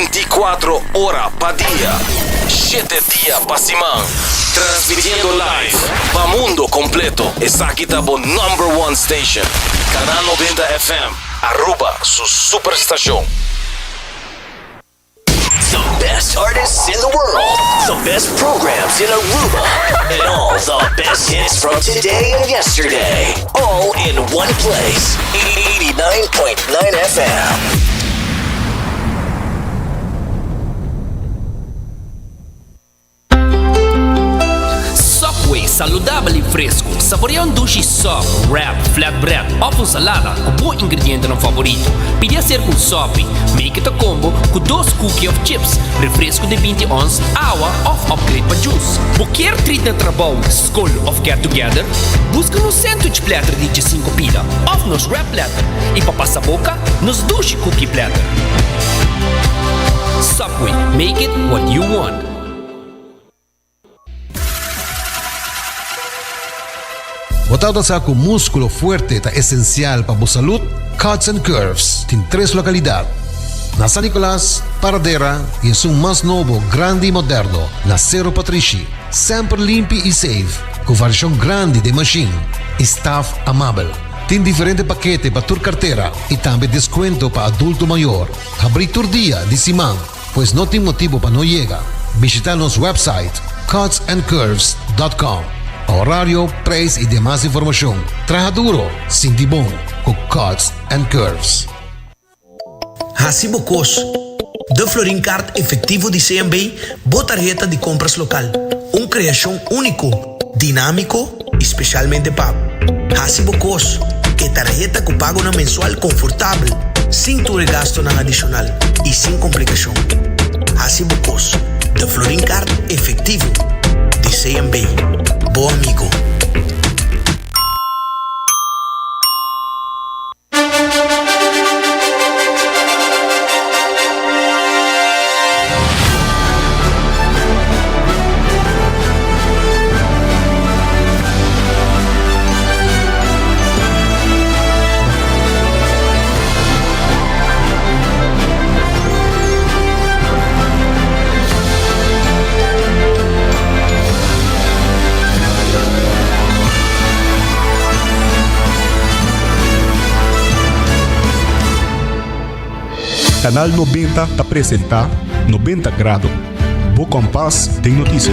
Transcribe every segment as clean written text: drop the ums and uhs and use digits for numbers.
24 ora pa dia, shete dia pa siman. Transmitiendo live pa mundo completo. Esaki ta bo number one station. Canal 90 FM, Aruba su superstacion. The best artists in the world, the best programs in Aruba, and all the best hits from today and yesterday. All in one place. 89.9 FM. Subway, saludabel y fresco. Saborea un dushi sub, wrap, flatbread of un salada cu bo ingredientenan favorito. Pidi acerca un sopi. Make it a combo cu dos cookie of chips, refresco di binti ons, awa of upgrade pa juice. Bo kier treat na trabou, scol of get together? Busca nos sandwich platter di djesinco pida of nos wrap platter. Y pa pasa boca, nos dushi cookie platter. Subway, make it what you want. Bo tabata sa ku múskulo fuerte ta esensial pa bo salud? Cuts and Curves tin tres lokalidat, na San Nicolas, Paradera i esun mas nobo, grandi i moderno na Sero Patrishi. Semper limpi i safe, ku variashon grandi den mashin i staf amabel. Tin diferente pakete pa tur kartera i tambe deskuento pa adulto mayor. Habrí tur dia di siman. Pues no tin motibo pa no yega. Bishita nos website cutsandcurves dot com pa horario, prijs y demas informacion. Traha duro, sinti bon cu Cuts and Curves. Hasi bo kos. De Florin Card Efectivo di CMB, bo tarheta di compras local. Un creacion unico, dinamico y specialmente pa bo. Hasi bo kos. E tarheta ku pagonan mensual konfortabel, sin tur e gastonan adishonal i sin komplikashon. Hasi bo kos. De Florin Card Efectivo di CMB. Bo amigo. Canal 90 ta presenta 90 Grado, bo kompas den notisia.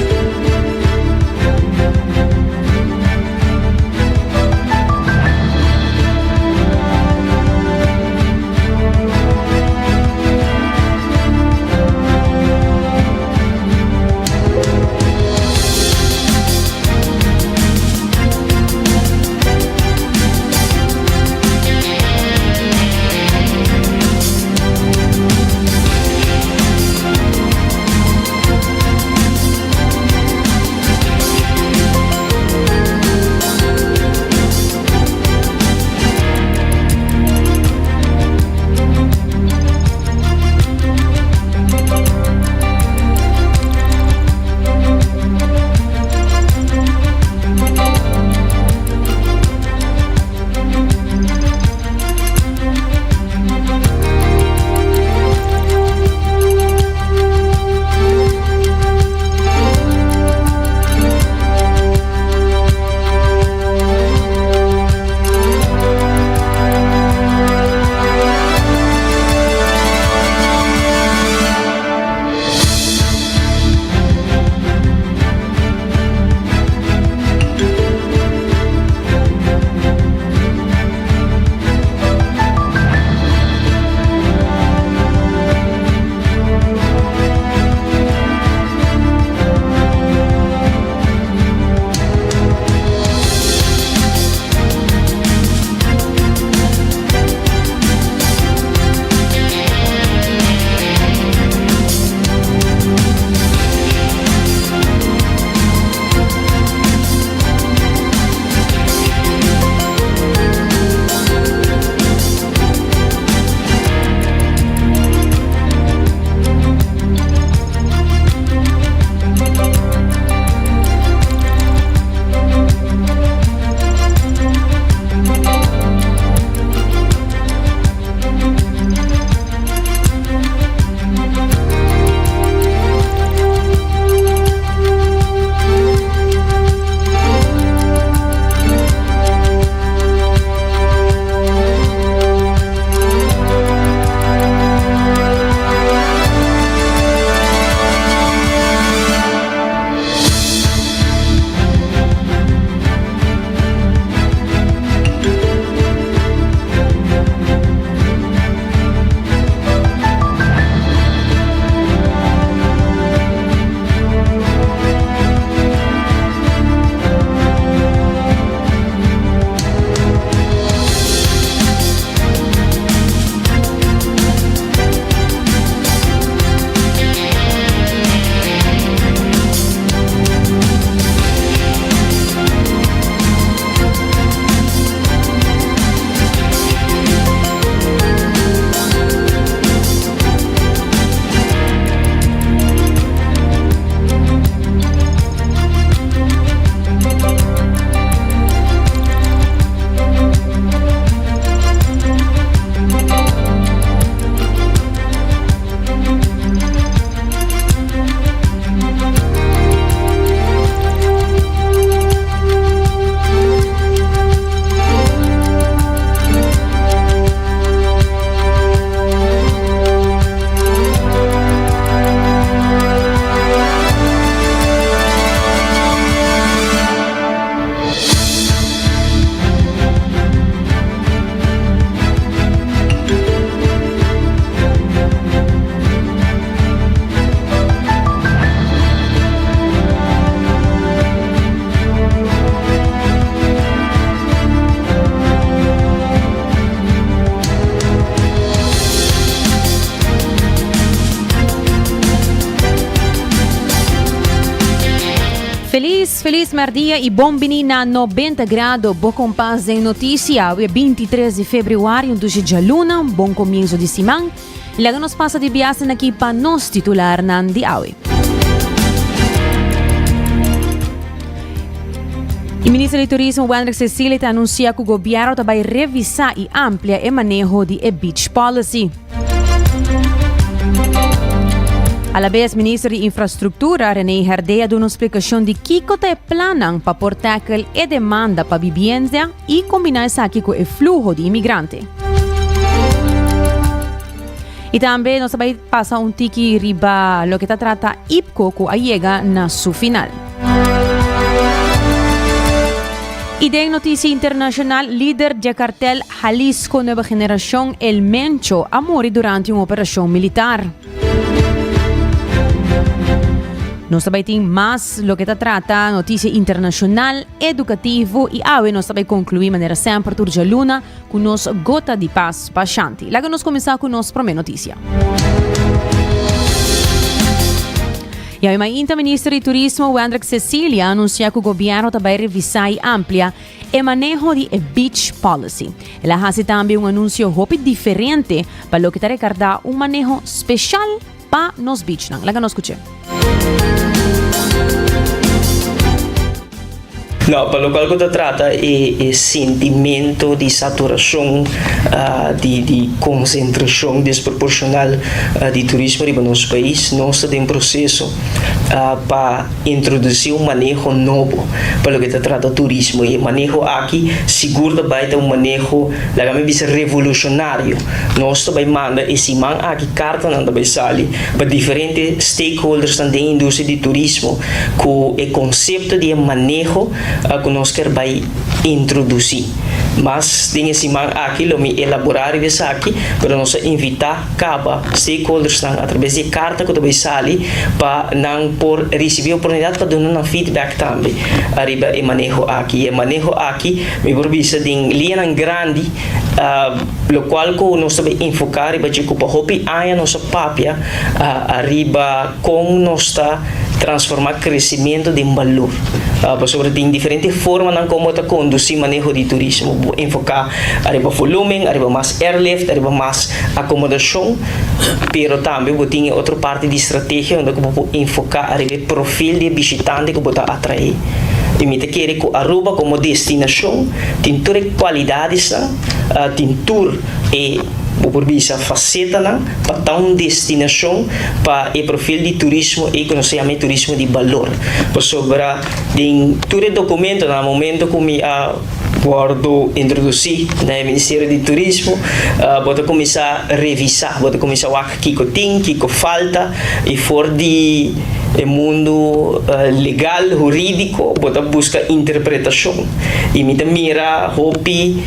Felis merdia y bon bini na 90 Grado, bo kompas den noticia. Awe 23 di februari, un dushi djaluna, un bon comienzo di siman. Y laga nos pasa di biasen aki pa nos titularnan di awe. E minister di Turismo Wendrick Cecilia ta anuncia cu gobierno ta bay revisa y amplia e maneho di e beach policy. A la vez, minister di Infrastructura René Herdé a duna un splicacion di kico ta e plannan pa por tackle e demanda pa bibienda y combina esaki cu e fluho di inmigrante. Y tambe nos ta bay pasa un tiki riba loke ta trata IPCO cu a yega na su final. Y den noticia internacional, lider dje cartel Jalisco Nueva Generacion El Mencho a muri durante un operacion militar. Nos ta bay tin mas loke ta trata noticia internacional, educativo y awe nos ta bay conclui manera semper tur djaluna cu nos gota di pas pa Shanti. Laga nos cuminsa cu nos prome noticia. Y awe mainta Minister di Turismo Wendrick Cecilia a anuncia cu gobierno ta bay revisa y amplia e maneho di e Beach Policy. El a haci tambe un anuncio hopi diferente pa loke ta recarda un maneho special pa nos beachnan. Laga nos scuche. No, pa locual cu ta trata e e sentimento di saturacion, di di concentracion desproporcional di turismo riba nos pais, nos ta den proceso pa introduci un maneho nobo pa loke ta trata turismo. Y e maneho aki sigur ta bay ta un maneho, laga mi bisa, revolucionario. Nos ta bay manda e siman aki cartanan ta bay sali pa diferente stakeholdersnan den industria di turismo ku e konsepto di e maneho ku nos ker bai introdusí. Mas den e siman aki lo mi elaborá riba esaki, pero nos a invitá kaba stakeholdersnan atrabes di e karta ku ta bai sali pa nan por risibí oportunidat pa duna nan feedback tambe ariba e maneho aki. E maneho aki mi por bisa den lianan grandi lokual ku nos ta bai enfoká riba dje ku pa hopi aña nos a papia ariba Kon nos ta transformá kresementu den balor? Pasobra tin diferente formanan kon bo ta kondusí maneho di turismo. Bo enfoká ariba volúmen, ariba mas airlift, ariba mas akomodashon, pero tambe bo tin e otro parti di strategia unda ku bo por enfoká ariba e profil di e bishitante ku bo ta atraé. I mi ta kere ku Aruba komo destinashon tin tur e kualidadesnan, tin tur e, bo por bisa, fasetanan. pa ta un destinashon pa e profil di turismo ei ku nos ta yama e turismo di balor. Pasobra den tur e dokumentonan na momento ku mi a wòrdu introdusí na e Ministerio di Turismo, bo ta kuminsá revisá, bo ta kuminsá wak kiko tin, kiko falta i for di e mundu legal, hurídiko, bo ta buska interpretashon. I mi ta mira hopi.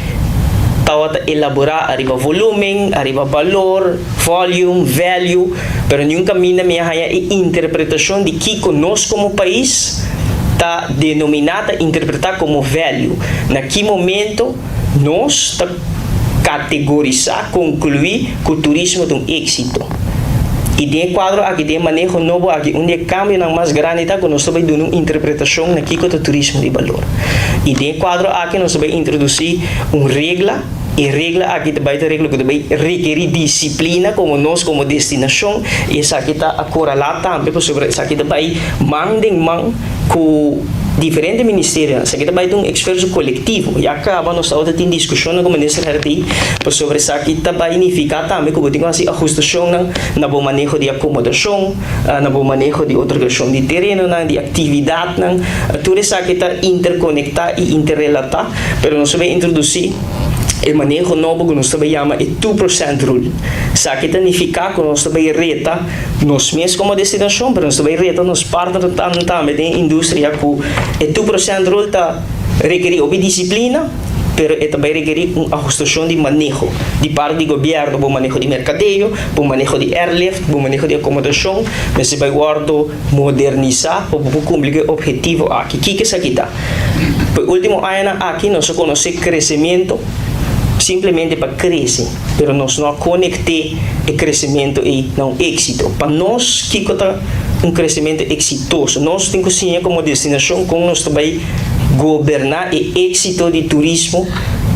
Tabata elaborá ariba volumen, ariba balor, volume, value, pero niun kaminda mi a haña e interpretashon di kiko nos komo pais ta denominá, ta interpretá komo value. Na ki momento nos ta kategorisá, konkluí ku turismo ta un éksito? I den e kuadro aki, den e maneho nobo aki, un di e kambionan mas grandi ta ku nos ta bai duna un interpretashon na kiko ta turismo di balor. I den e kuadro aki nos ta bai introdusí un regla, e regla aki ta bai ta regla ku ta bai rekerí disiplina komo nos komo destinashon i esaki ta akoralá tambe pasobra esaki ta bai man den man ku diferente ministerionan. Esaki ta bai ta un esfuerso kolektivo. Ya kaba nos tabata tin diskushonnan ku Minister Herdey pasobra esaki ta bai nifiká tambe ku bo tin ku hasi ahustashonnan na bo maneho di akomodashon, na bo maneho di otorgashon di terenonan, di aktividatnan. Tur esaki ta interkonektá i interrelatá, pero nos ta bai introdusí e maneho nobo ku nos ta bai yama e two percent rule. Esaki ta nifiká ku nos ta bai reta nos mes komo destinashon, pero nos ta bai reta nos partnernan tambe den e industria ku e two percent rule ta rekerí hopi disiplina, pero e ta bai rekerí un ahustashon di maneho di parti di gobièrnu, bo maneho di merkadeo, bo maneho di airlift, bo maneho di akomodashon mester bai wòrdu modernisá pa bo por kumpli ku e ophetivo aki. Kiko esaki ta? Pa e último añanan aki nos a konosé kresementu simplemente pa krese, pero nos no a konekt'é e kresementu ei na un éksito. Pa nos, kiko ta un kresementu eksitoso. Nos tin ku siña komo destinashon kon nos ta bai goberná e éksito di turismo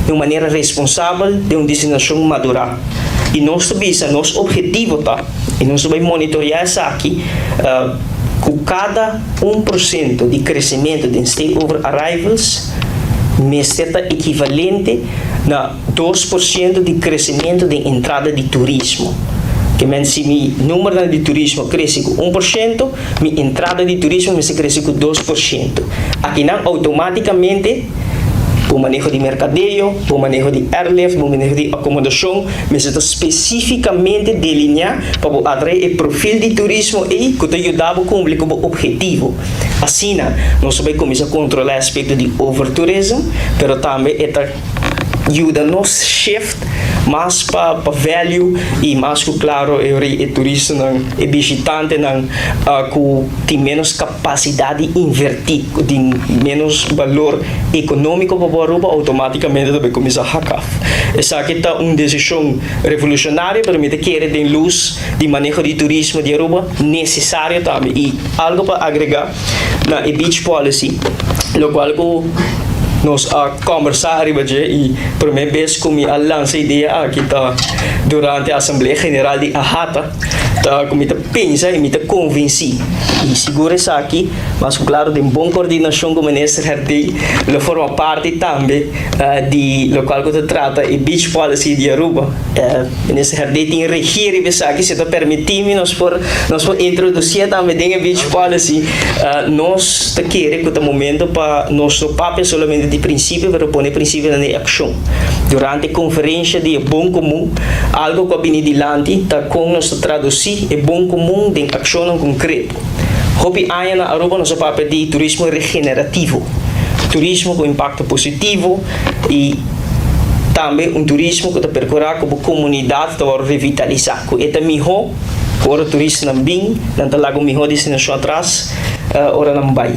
di un manera responsabel den un destinashon madurá. I nos ta bisa nos ophetivo ta, i nos ta bai monitoreá esaki, ku kada 1% di kresementu den stayover arrivals mester ta ekivalente na 2% di kresementu den entrada di turismo. Ke men si mi numbernan di turismo krese ku 1%, mi entrada di turismo mester krese ku 2%. Akinan outomátikamente bo maneho di merkadeo, bo maneho di airlift, bo maneho di akomodashon mester ta spesífikamente delineá pa bo atraé e profil di turismo ei ku ta yuda bo kumpli ku bo ophetivo. Asina nos ta bai kuminsá kontrolá e aspekto di overtourism, pero tambe e ta yuda nos shift mas pa pa value y mas cu claro e ora e turistanan, e bishitantenan cu tin menos capacidad di inverti, cu tin menos balor economico pa bo Aruba automaticamente ta bay cuminsa hak af. Esaki ta un decision revolucionario pero mi ta kere den luz di maneho di turismo di Aruba necesario tambe y algo pa agrega na e beach policy locual cu nos a combersa ariba dje y prome bes cu mi a lansa idea aki ta durante asamblea general di AHATA ta cu mi ta pensa y mi ta convenci y sigur esaki mas cu claro den bon coordinacion cu minister Herdé lo forma parti tambe di locual cu ta trata e beach policy di Aruba. Minister Herdé tin regie riba esaki, si ta permití mi nos por nos por introducié tambe den e beach policy. Nos ta kere ku ta momento pa nos no papia solamente di prinsipio pero pone prinsipionan den akshon. Durante e konferensha di e bon komun algo ku a bini dilanti ta kon nos ta tradusí e bon komun den akshonnan konkreto. Hopi aña na Aruba nos a papia di turismo regenerativo, turismo ku impakto positivo i tambe un turismo ku ta perkurá ku bo komunidat ta wòrdu revitalisá, ku e ta mihó ku ora turistanan bin, nan ta laga un mihó destinashon atras ora nan bai.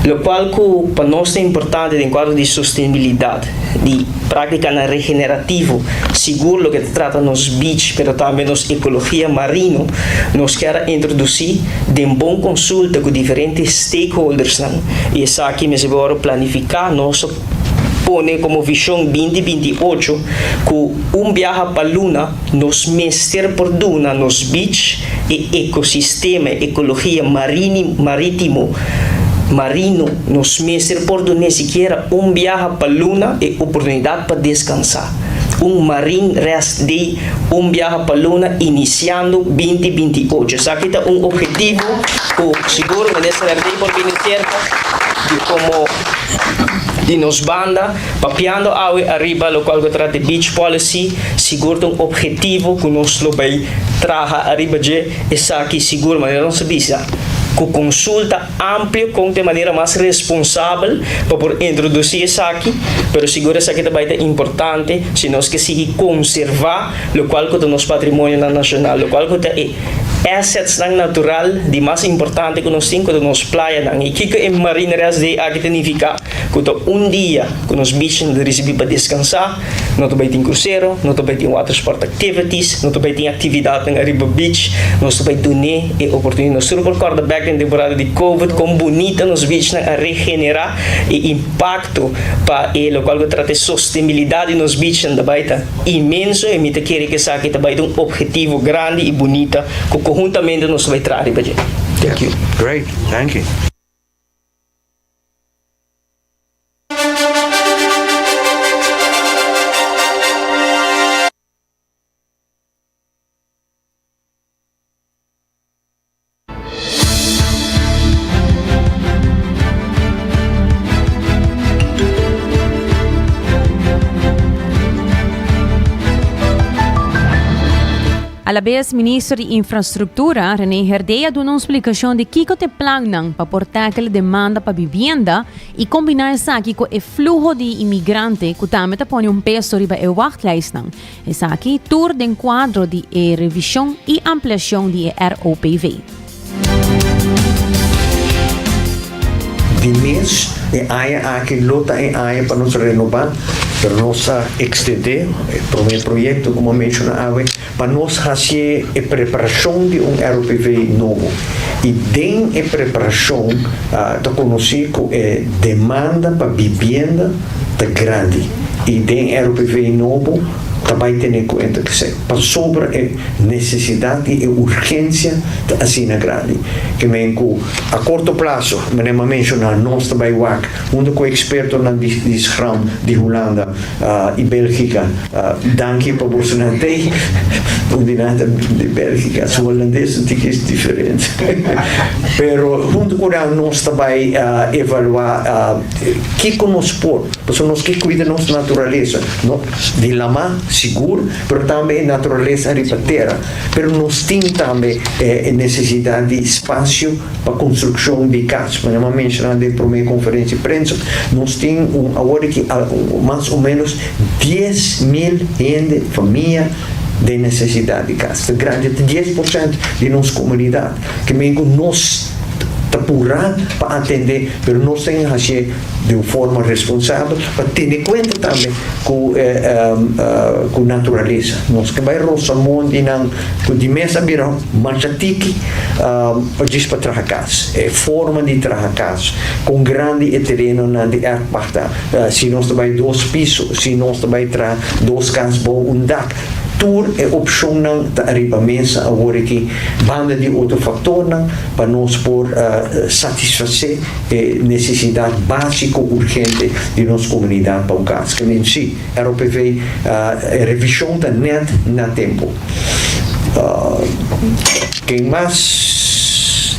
Lokual ku pa nos ta importante den kuadro di sostenibilidat, di práktikanan regenerativo, sigur loke ta trata nos beach pero tambe nos ekologia marino, nos kier a introdusí den bon konsulta ku diferente stakeholdersnan i esaki mester wòrdu planifiká. Nos a pone komo vishon 2028 ku un biaha pa luna nos mester por duna nos beach e ekosistema, e ekologia marini, maritimo, marino, nos mester por dun'é sikiera un biaha pa luna e oportunidat pa deskansá. Un marine rest day un biaha pa luna inisiando 2028. Esaki ta un ophetivo ku sigur Minister Herdé por bini serka di komo. Di nos banda, papiando awe ariba locual cu trata di beach policy, sigur ta un obhetivo cu nos lo bay traha ariba dje, esaki sigur manera nos a bisa, cu consulta amplio con ta e manera mas responsabel pa por introduci esaki, pero sigur esaki ta bay ta importante si nos ke sigui conserva locual cu ta nos patrimonionan nacional, locual cu ta e. Assetsnan natural di mas importante ku nos tin ku ta nos playanan. I kiko e Marine Rest Day aki ta nifiká? Ku ta un dia ku nos beachnan ta risibí pa deskansá, no ta bai tin krusero, no ta bai tin water sport activities, no ta bai tin aktividatnan ariba beach, nos ta bai dun'é e oportunidat. Nos tur por kòrda bèk den temporada di covid kon bunita nos beachnan a regenerá e impakto pa e lokual ku trata e sostenibilidat di nos beachnan ta bai ta. Inmenso y mi ta kere cu esaki ta bay ta un obhetivo grandi y bunita cu conhuntamente nos ta bay traha riba dje. Thank you. Great, thank you. Alabes Minister di Infrastructura, René Herdé a duna un splicacion di kico t'e plannan pa por tackle demanda pa bibienda y combina esaki cu e fluho di inmigrante cu tambe ta pone un peso riba e wachtlijstnan. Esaki tur den kuadro di e revishon i ampliashon di e ROPV. Di mes, e aña aki lo ta e aña pa nos renobá. Pero nos a ekstendé e promé proyekto ku mi a menshoná awe pa nos hasié e preparashon di un ROPV nobo. I den e preparashon ta konosí ku e demanda pa bibienda ta grandi i den e ROPV nobo ta bai tene kuenta ku esei pasobra e nesesidat i e urgensia ta asina grandi. Ke men ku a korto plaso, manera mi a menshoná, nos ta bai wak Hunto cu expertonan di Schram di Hulanda y Belgica. Danki pa bosonan tey. Un di nan ta di Belgica. Su Holandes un tiki is diferente. Pero hunto cu nan nos ta bay evalua kico nos por. Pasobra nos ke cuida nos naturalesa. No di lama sigur, pero tambe e naturalesa riba tera. Pero nos tin tambe e necesidad di spacio Pa konstrukshon di kas, manera mi a menshoná den promé konferensia di prensa, nos tin un awor aki mas o ménos 10,000 hende, famia, den nesesidat di kas. Ta grandi, ta 10% di nos komunidat. Ke men ku nos ta purá pa atendé, pero nos tin hasié di un forma responsabel pa tene kuenta tambe ku ku naturalesa. Nos ke bai rosa mondinan ku di mes a bira masha tiki pa djis pa traha kas. E forma di traha kas, kon grandi e terenonan di erfpacht ta, si nos ta bai dos piso, si nos ta bai traha dos kas bou un dak. Tur e opshonnan ta ariba mesa awor aki banda di otro faktornan pa nos por satisfasé e nesesidat básiko urgente di nos komunidat pa un kas. Ke men si, ROPV, e revishon ta nèt na tempu. Ken mas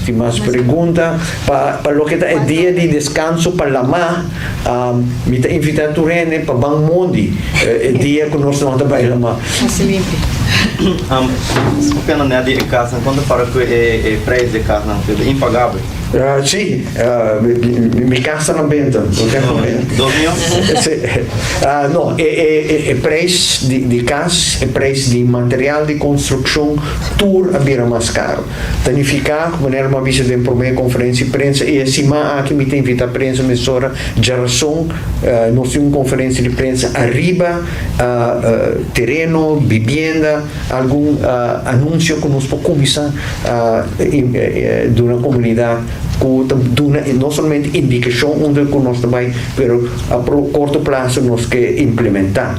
tin mas pregunta? Pa pa loke ta e dia di deskanso pa lamá, mi ta invitá tur hende pa ban mondi e dia ku nos no ta bai lamá. Pena nèt di e kasnan, konta para ku e prijs di e kasnan ta impagabel? Sí, mi cas ta na benta. Dos mion? Sí. No, e prijs di cas, e prijs di material di construccion, tur a bira mas caro. Ta nifica, manera mi a bisa den prome conferencia di prensa, y e siman aki mi ta invita prensa mesora djarason, nos tin un conferencia di prensa ariba tereno, bibienda, algun anuncio cu nos por cuminsa duna comunidad cu ta duna no solamente indicacion unda cu nos ta bay pero a corto plazo nos ke implementa.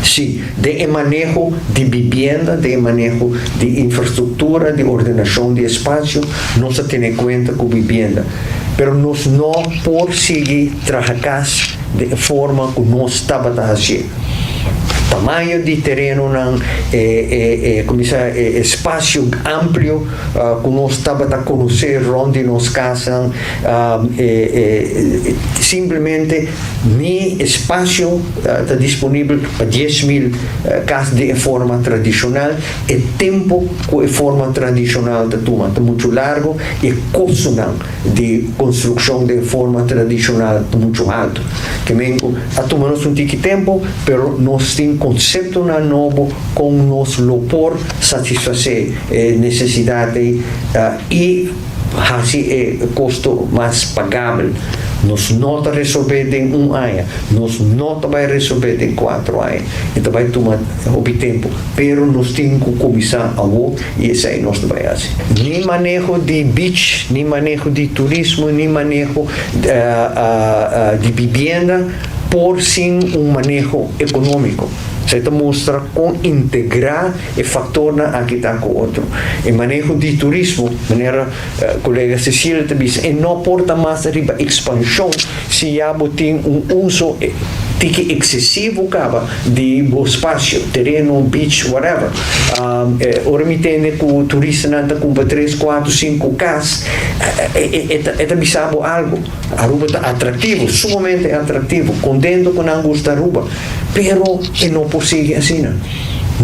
Si, den e maneho di bibienda, den e maneho di infrastructura, di ordenacion di espacio nos ta tene cuenta cu bibienda pero nos no por sigui traha cas den e forma cu nos tabata hacié. Tamaño di terenonan, e e kuminsá e espasio amplio ku nos tabata konosé rònt di nos kasnan, e e simplemente ni espasio ta disponibel pa 10,000 kas den e forma tradishonal. E tempu ku e forma tradishonal ta tuma ta muchu largu i e kostonan di konstrukshon den forma tradishonal ta muchu haltu. Ke men ku a tuma nos un tiki tempu, pero nos tin konseptonan nobo kon nos lo por satisfasé e nesesidat ei i hasi e kosto mas pagabel. Nos no ta resolvé den un aña, nos no ta bai resolvé den kuatro aña, e ta bai tuma hopi tempu, pero nos tin ku kuminsá awor. I esei nos ta bai hasi. Ni maneho di beach, ni maneho di turismo, ni maneho di bibienda por sin un maneho ekonómiko. Esei ta mustra kon integrá e faktornan aki ta ku otro. E maneho di turismo, manera kolega Cecilia ta bisa, e no por ta mas riba ekspanshon si ya bo tin un uso tiki eksesivo kaba di bo spasio, tereno, beach, whatever. Ora mi tende ku turistanan ta kumpra tres, kuatro, sinku kas, e ta bisa bo algu. Aruba ta atraktivo, sumamente atraktivo, kontento ku nan gusta Aruba, pero e no por sigui asina.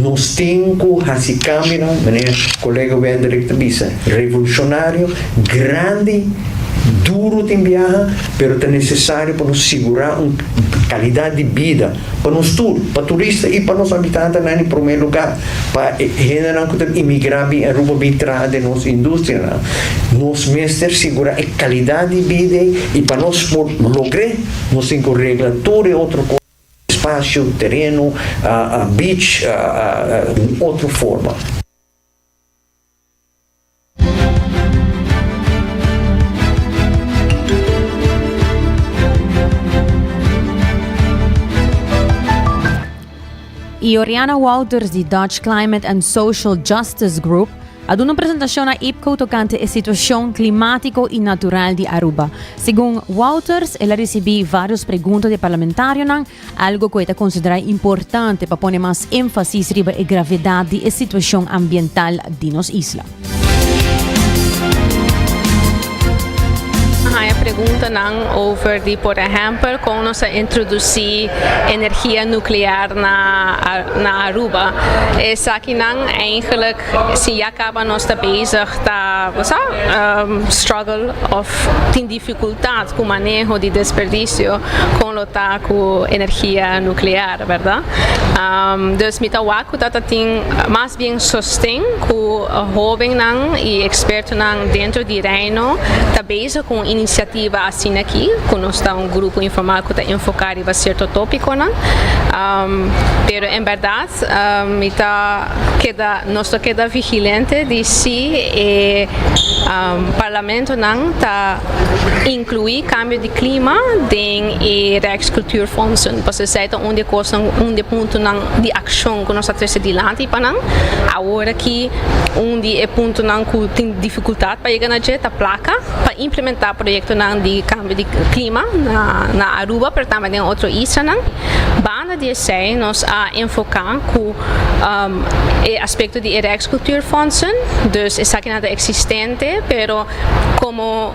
Nos tin ku hasi kambionan, manera kolega Wenderick ta bisa, revolushonario, grandi, duru tin biaha, pero ta nesesario pa nos sigurá un kalidat di bida pa nos tur, pa turista i pa nos habitantenan di promé lugá, pa e hendenan ku ta imigrá bin Aruba bin traha den nos industrianan. Nos mester sigurá e kalidat di bida ei i pa nos por logr'é nos tin ku regla tur e otro kos. espasio, tereno, beach, un otro forma. Y Oriana Wouters di Dutch Climate and Social Justice Group a duna un presentacion na IPCO tocante e situacion climatico y natural di Aruba. Segun Wouters, el a ricibi varios pregunta di e parlamentarionan, algo cu e ta considera importante pa pone mas enfasis riba e gravedad di e situacion ambiental di nos isla. Haña preguntanan over di por ehèmpel kon nos a introdusí energia nuklear na na Aruba. Esakinan eigenlijk si ya kaba nos ta bezig ta bo sa struggle òf tin difikultat ku maneho di desperdisio kon lo ta ku energia nuklear bèrdat. Dus mi ta wak ku ta ta tin mas bien sosten ku hóbennan i ekspertonan dentro di Reino ta bezig ku un inisiativa asina aki, ku nos ta un grupo informal ku ta enfoká riba sierto tópikonan. Pero en bèrdat mi ta keda, nos ta keda vigilente di si e parlamentonan ta inkluí kambio di klima den e Rijkscultuurfondsen, pasobra esei ta un di e kosnan, un di e puntonan di akshon ku nos a trese dilanti pa nan. Awor aki un di e puntonan ku tin difikultat pa yega na dje ta plaka pa implementá proyektonan di kambio di klima na Aruba pero tambe den otro islanan. Banda di esei nos a enfoká ku e aspekto di e Rijkscultuurfondsen, dus esakinan ta eksistente pero komo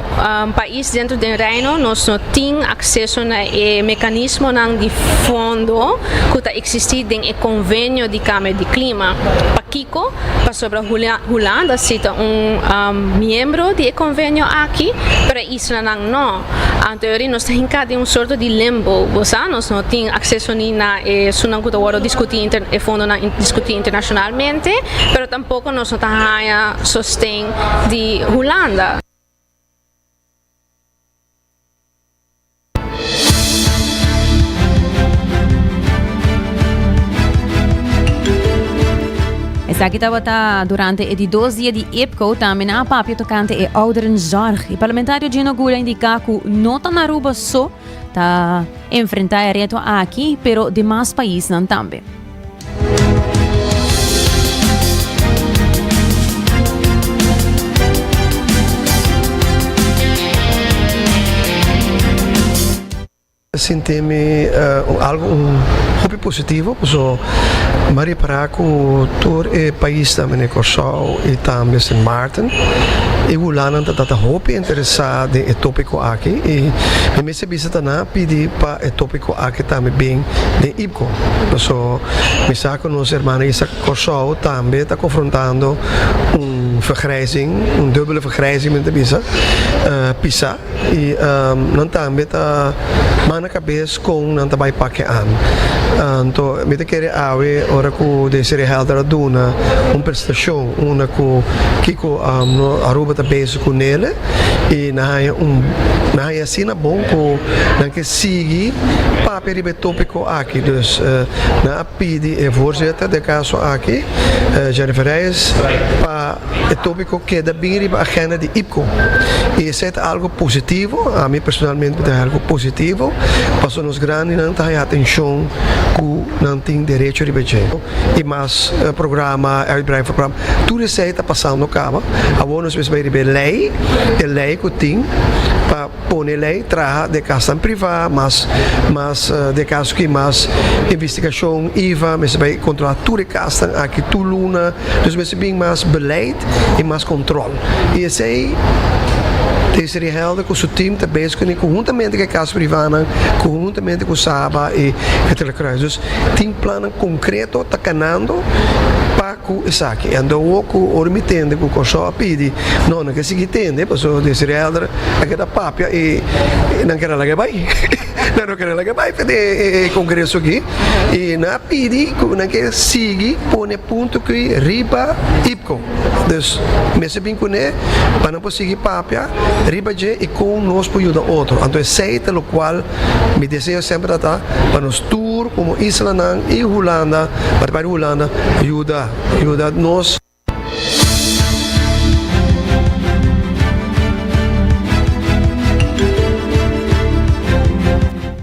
pais dentro den Reino nos no tin akseso na e mekanismonan di fondo ku ta eksistí den e konvenio di kambio di klima. Pakiko? Pasobra Hulanda si ta un miembro di e konvenio aki, pero e islanan no. Anto e ora nos ta hinká den un sorto di limbo, bo sa, nos no tin akseso ni na e esunnan ku ta wòrdu diskutí, e fondonan diskutí internashonalmente, pero tampoko nos no ta haña sosten di Hulanda. Esaki tabata durante e di dos dia di IPCO tambe nan a papia tocante e ouderenzorg. E parlamentario Gino Gould a indica cu no ta na Aruba so ta enfrenta e reto aki, pero demas paisnan tambe. Sinti mi algo un hopi positivo paso mi a ripara cu tur e paisnan mene Corsou y tambe Sint Maarten e hulanan ta ta hopi interesa den e topico aki y mi mester bisa ta nan a pidi pa e topico aki tambe bin den IPCO paso mi sa cu nos hermano Isaac Corsou tambe ta confrontando un vergrijzing un dubbele vergrijzing mi ta bisa pisa. I nan tambe ta manda kabes kon nan ta bai pake an. Anto mi ta kere awe ora ku Desiree Helder a duna un presentashon unda ku kiko Aruba ta bezig ku nele i nan haña un nan haña asina bon ku nan ke sigui papia riba e topiko aki. Dus nan a pidi e voorzitter den kaso aki Jennifer Reyes pa E tópiko keda bin riba agenda di IPCO i esei ta algu positivo, ami personalmente mi ta haña algu positivo pasobra nos grandinan ta haña atenshon ku nan tin derecho riba dje i mas programa, uitbreiding van programa, tur esei ta pasando kaba. Awor nos mester bai riba e lei, e lei ku tin pa. Pone lei traha den kasnan privá, mas mas den kaso ki mas investigashon iva mester bai kontrolá tur e kasnan aki tur luna, dus mester bin mas beleid i mas kontrol. I esei Desiree Helder ku su tim ta bezig kuné konhuntamente ku e kas privánan, konhuntamente ku Saba i Vitale Kruis. Dus tin plannan konkreto ta kanando pa. Ku esaki. Anto awor ku ora mi tende ku Kòrsou a pidi, no, nan ke sigui tende, pasobra Desiree Helder a keda papia i nan keda laga e bai. Nan no kere laga bai pa e kongreso aki i nan a pidi ku nan ke sigui pone punto aki riba IPCO. Dus mester bin kuné pa nan por sigui papia riba dje i kon nos por yuda otro. Anto esei ta lokual mi deseo semper ta ta pa nos tur komo islanan i Hulanda, parti di Hulanda yuda yuda nos.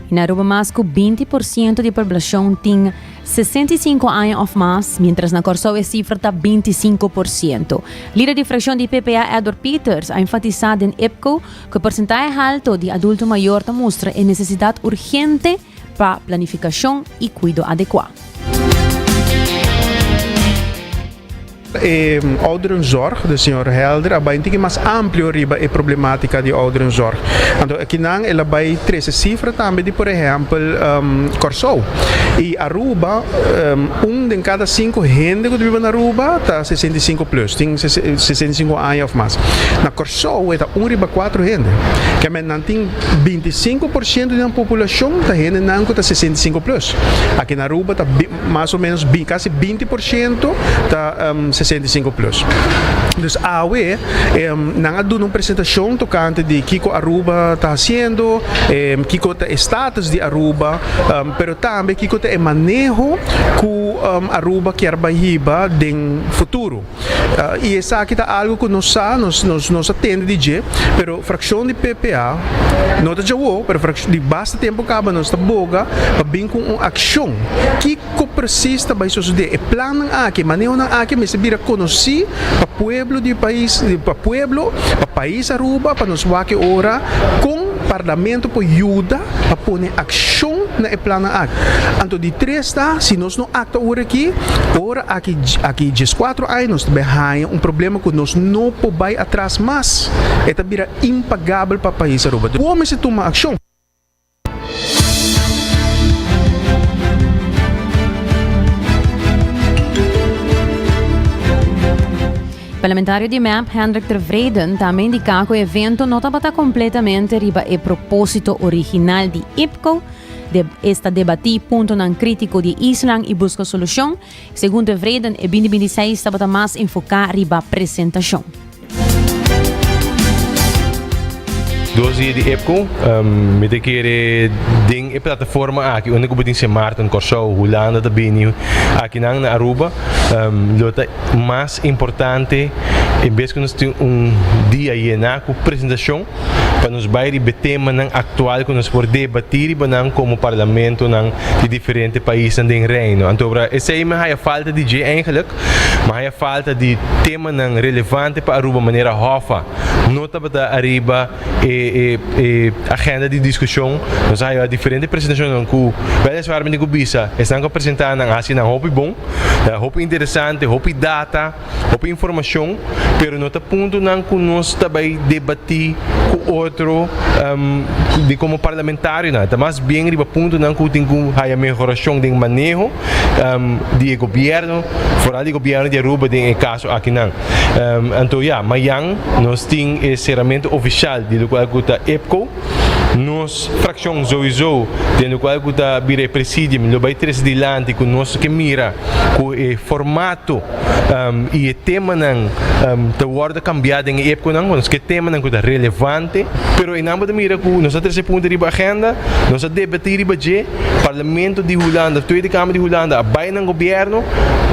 Na Aruba mas ku 20 por siento di poblashon tin 65 aña òf mas, miéntras na Kòrsou e sifra ta 25 por siento. Lider di frakshon di PPA Edward Pieters a enfatisá den IPCO ku e porsentahe halto di adulto mayor ta mustra e nesesidat urgente pa planifikashon i kuido adekuá. E ouderenzorg, de señor Helder a bai un tiki mas amplio riba e problematica di ouderenzorg. Anto akinan el a bai trece cifra tambe di por ehempel Kòrsou y Aruba, un den cada cinco hende cu ta biba na Aruba ta 65 plus, tin 65 aña of mas. Na Kòrsou e ta un riba cuatro hende. Kèmen nan tin 25 por ciento di nan populacion ta hendenan cu ta 65 plus. Aki na Aruba ta Mas o menos casi 20 por ciento ta 65 plus. Dus awe nan a duna un presentacion tocante di kico Aruba ta haciendo, kico ta e status di Aruba, pero tambe kico ta e maneho cu Aruba kier bay hiba den futuro. Y esaki ta algo cu nos sa, nos nos a tende di dje, pero fraccion di PPA no ta djawo, pero fraccion di basta tempo caba nos ta boga pa bin cu un accion. Kico precies ta bay sosode? E plannan aki, e manehonan aki mester bira conoci pa pueblo di pais, pa pueblo, pa pais Aruba, pa nos wak e ora con Parlamento por yuda pa pone accion na e plannan aki. Anto di tres ta, si nos no actua ora aki, ora aki aki dieskuatro aña nos ta bai haña un problema ku nos no por bai atras mas. E ta bira impagabel pa pais Aruba. Bo mester tuma akshon. Parlamentario di mep, Hendrik Tevreden, tambe indiká ku e evento no tabata kompletamente riba e propósito original di IPCO, De esta debatí puntonan krítiko di e islan i buska solushon. Segun Tevreden, e 2026 tabata mas enfoká riba presentashon. Dos dia di EPCO, mi ta kere den e plataforma aki unda ku bo tin Sint Maarten, Kòrsou, Hulanda ta bini akinan na Aruba, lo ta mas importante en bes ku nos tin un dia yená ku presentashon, pa nos bai riba e temanan aktual ku nos por debatí riba nan komo parlamentonan di diferente paisnan den Reino. Anto ora esei mi haya falta di dje eigenlik, mi haya falta di temanan relevante pa Aruba manera Hoffa no tabata ariba e e agenda di diskushon. Nos a haya diferente presentashonnan ku wèliswaar mi tin ku bisa esnan ku a presentá nan a hasi nan hopi bon, hopi interesante, hopi data. Hopi informacion, pero no ta puntonan cu nos ta bay debati cu otro di como parlamentarionan. Ta mas bien riba puntonan cu tin cu haya mehoracion den maneho di e gobierno, vooral di gobierno di Aruba den e caso akinan. Anto ya, mayan nos tin e ceramento oficial di locual cu ta IPCO. Nos fraccion souiso den locual cu ta bira e presidium lo bay trece dilanti cu nos ke mira cu e formato i e temanan ta wòrdu kambiá den e épkonan, nos ke temanan ku ta relevante, pero einan bo ta mira ku nos a trese punto riba agenda, nos a debatí riba dje, Parlamento di Hulanda, Tweede Kamer di Hulanda a bai nan gobièrnu,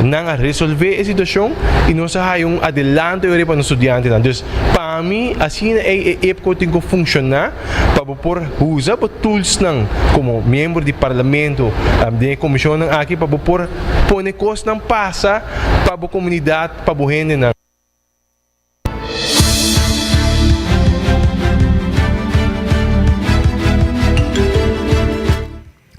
nan a resolvé e situashon i nos a haya un adelanto e ora pa nos studiantenan. Dus pa mi asina ei e épko tin ku funshoná. Pa bo por usa bo toolsnan komo miembro di parlamento den e komishonnan aki pa bo por pone kosnan pasa pa bo komunidat, pa bo hendenan.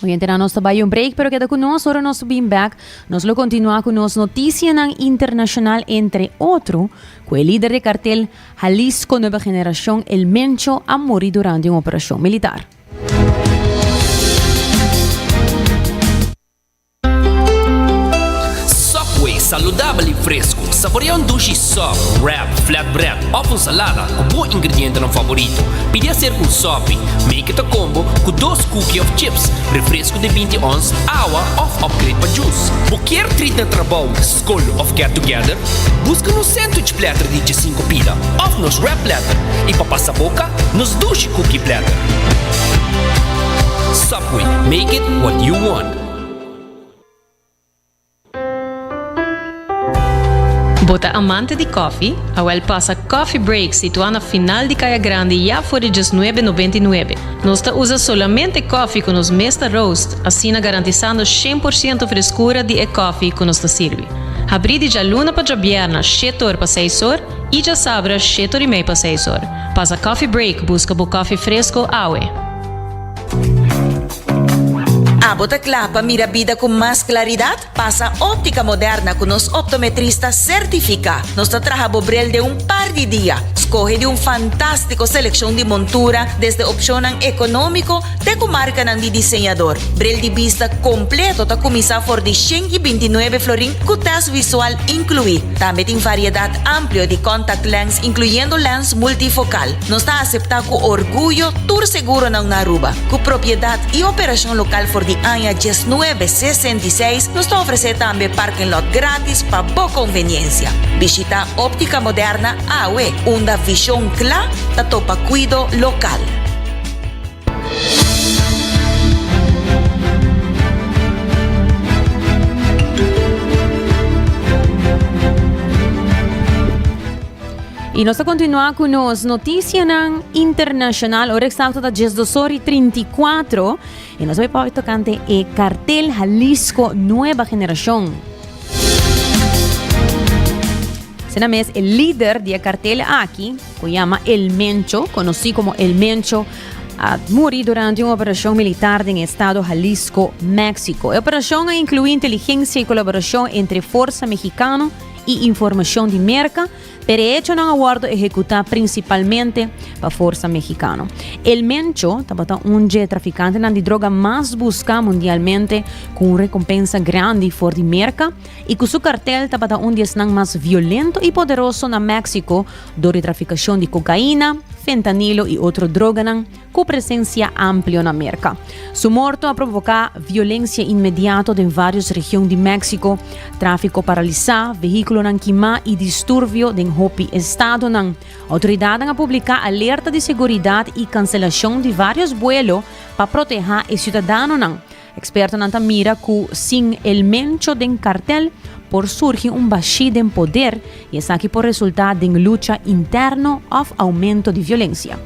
Oyentenan nos ta bai un break pero keda ku nos ora nos bin bek nos lo kontinua ku nos notisianan internashonal entre otro ku e lider di kartel Jalisco Nueva Generacion El Mencho a muri durante un operacion militar. Subway. saludabel y fresco. Saborea un dushi sop, wrap, flatbread of un salada cu bo ingredientenan favorito. Pidi acerca un sopi, make it a combo cu dos cookie of chips, refresco di binti ons, awa of upgrade pa juice. Bo kier treat na trabou, scol of get together? Busca nos sandwich platter di djesinco pida of nos wrap platter y pa pasa boca, nos dushi cookie platter. Subway, make it what you want. Bo ta amante di koffie? Awel pasa Coffee Break situá na final di Kaya Grandi ya for di djesnuebe nobenta i nuebe. Nos ta usa solamente koffie ku nos mes ta roast, asina garantisando shen por siento freskura di e koffie ku nos ta sirbi. Habrí di djaluna pa djabièrna shete or pa seis or i djasabra shete or i mei pa seis or. Pasa Coffee Break buska bo koffie fresko awe. Abo ta kla pa mira bida ku mas klaridat? Pasa Óptica Moderna ku nos optometrista sertifiká. Nos ta traha bo bril den un par di dia. Skohe di un fantástiko selekshon di montura, desde opshonnan ekonómiko te ku markanan di diseñador. Bril di bista kompleto ta kuminsá for di 129 florin ku tèst visual inkluí. Tambe tin variedat amplio di contact lens inkluyendo lens multifokal. Nos ta aseptá ku orguyo tur seguronan na Aruba. Ku propiedat i operashon lokal for di aña 1966, nos ta ofresé tambe parking lot grátis pa bo konveniensia. Bishitá Óptica Moderna awe, unda vishon kla ta topa kuido lokal. Y nos ta continua cu nos noticianan internacional. Ora exacto ta 12 ora y 34. Y nos voy tocante e cartel Jalisco Nueva Generación. Sena mes el líder di e cartel aki, cu yama El Mencho, conocí como El Mencho, a muri durante un operacion militar den estado Jalisco, Mexico. E operacion a inclui inteligencia y colaboracion entre forza mexicano y informacion di Merca, Pero e echonan a wòrdu ehekutá prinsipalmente pa forsa mexikano. El Mencho tabata un dje trafikantenan di droga mas buská mundialmente ku un rekompensa grandi for di Merka i ku su kartel tabata un di esnan mas violento i poderoso na Mexico dor di trafikashon di kokaina, fentanilo i otro droganan. Ku presensia amplio na Merka. Su morto a provoká violensia inmediato den vários region di Mexico, tráfiko paralisá, vehíkulonan kimá i disturbio den hopi estadonan. Outoridatnan a publiká alerta di seguridat i kanselashon di vários buelo pa protehá e siudadanonan. Ekspertonan ta mira ku sin El Mencho den kartel por surgi un bashí den poder i esaki por resultá den lucha interno òf oumento di violensia.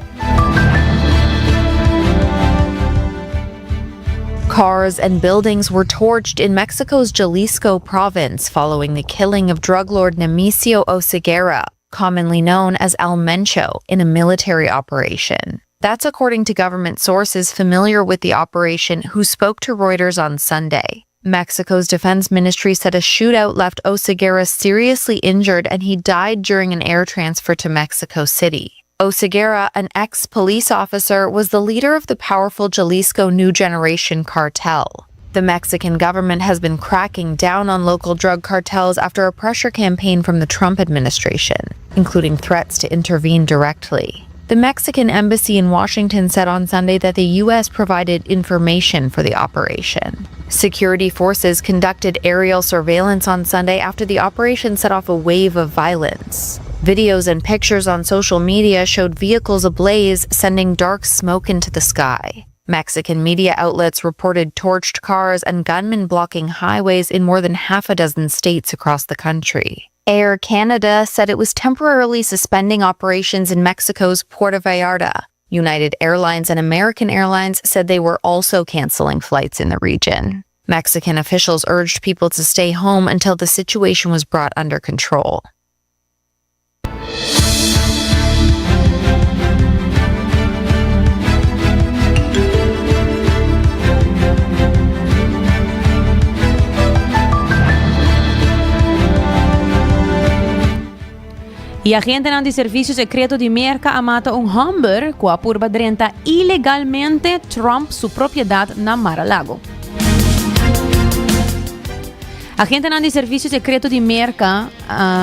Cars and buildings were torched in Mexico's Jalisco province following the killing of drug lord Nemesio Oseguera, commonly known as El Mencho, in a military operation. That's according to government sources familiar with the operation who spoke to Reuters on Sunday. Mexico's defense ministry said a shootout left Oseguera seriously injured and he died during an air transfer to Mexico City. Oseguera, an ex-police officer, was the leader of the powerful Jalisco New Generation cartel. The Mexican government has been cracking down on local drug cartels after a pressure campaign from the Trump administration, including threats to intervene directly. The Mexican embassy in Washington said on Sunday that the U.S. provided information for the operation. Security forces conducted aerial surveillance on Sunday after the operation set off a wave of violence. Videos and pictures on social media showed vehicles ablaze, sending dark smoke into the sky. Mexican media outlets reported torched cars and gunmen blocking highways in more than half a dozen states across the country. Air Canada said it was temporarily suspending operations in Mexico's Puerto Vallarta. United Airlines and American Airlines said they were also canceling flights in the region. Mexican officials urged people to stay home until the situation was brought under control. E agentenan di Servicio Secreto di Merca a mata un homber cu a purba drenta ilegalmente Trump su propiedad na Mar-a-Lago. Agentenan di Servicio Secreto di Merca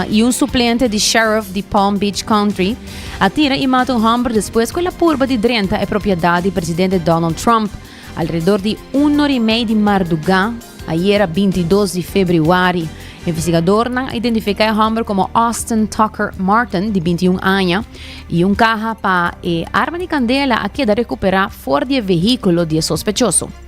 y un suplente di sheriff di Palm Beach Country a tira y mata un homber despues cu el a purba di drenta e propiedad di presidente Donald Trump alrededor di un or y mei di marduga ayera 22 di februari. Investigadornan a identifica e homber como Austin Tucker Martin di 21 aña y un caha pa e arma di candela a keda recupera for di e vehiculo di e sospechoso.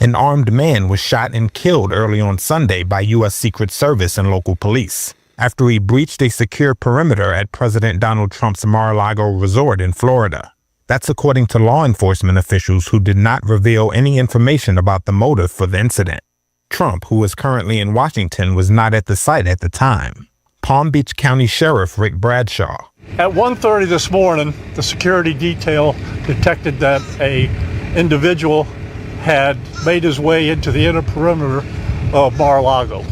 An armed man was shot and killed early on Sunday by U.S. Secret Service and local police after he breached a secure perimeter at President Donald Trump's Mar-a-Lago resort in Florida. That's according to law enforcement officials who did not reveal any information about the motive for the incident. Trump, who is currently in Washington, was not at the site at the time. Palm Beach County Sheriff Rick Bradshaw. At 1:30 this morning, the security detail detected that a individual had made his way into the inner perimeter of Mar-a-Lago.